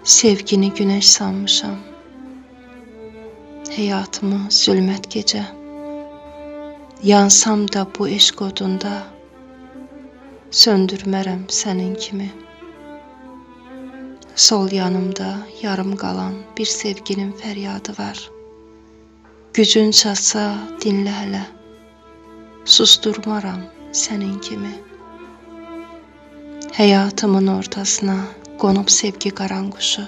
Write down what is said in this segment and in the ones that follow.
Sevgini günəş sanmışam, həyatımı zülmət gecə. Yansam da bu eşq odunda, söndürmərəm sənin kimi. Sol yanımda yarım qalan bir sevginin fəryadı var. Gücün çatsa dinlə hələ, susturmaram sənin kimi. Həyatımın ortasına qonub sevgi qaranquşu,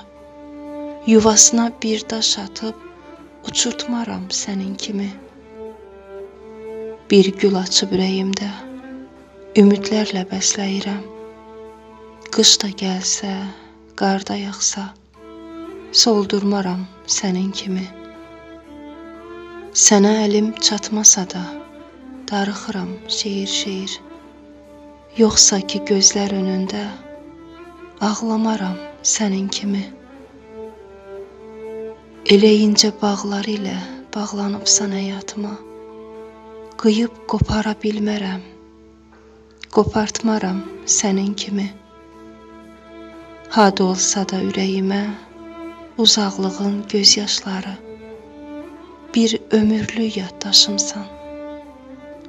yuvasına bir daş atıb uçurtmaram sənin kimi. Bir gül açıb ürəyimdə, ümidlərlə bəsləyirəm. Qış da gəlsə, qar da yağsa, soldurmaram sənin kimi. Sənə əlim çatmasa da, darıxıram şeir-şeir. Yoxsa ki gözlər önündə ağlamaram sənin kimi. Elə incə bağlar ilə bağlanıbsan həyatıma, qıyıb qopara bilmərəm, qopartmaram sənin kimi. Had olsa da ürəyimə uzaqlığın göz yaşları, bir ömürlük yaddaşımsan,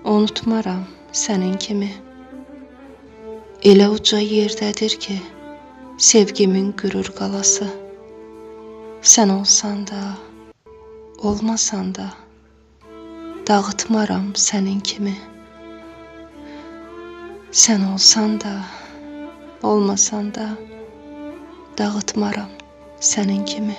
unutmaram sənin kimi. Elə uca yerdədir ki, sevgimin qürur qalası. Sən olsan da, olmasan da, dağıtmaram sənin kimi. Sən olsan da, olmasan da, dağıtmaram sənin kimi.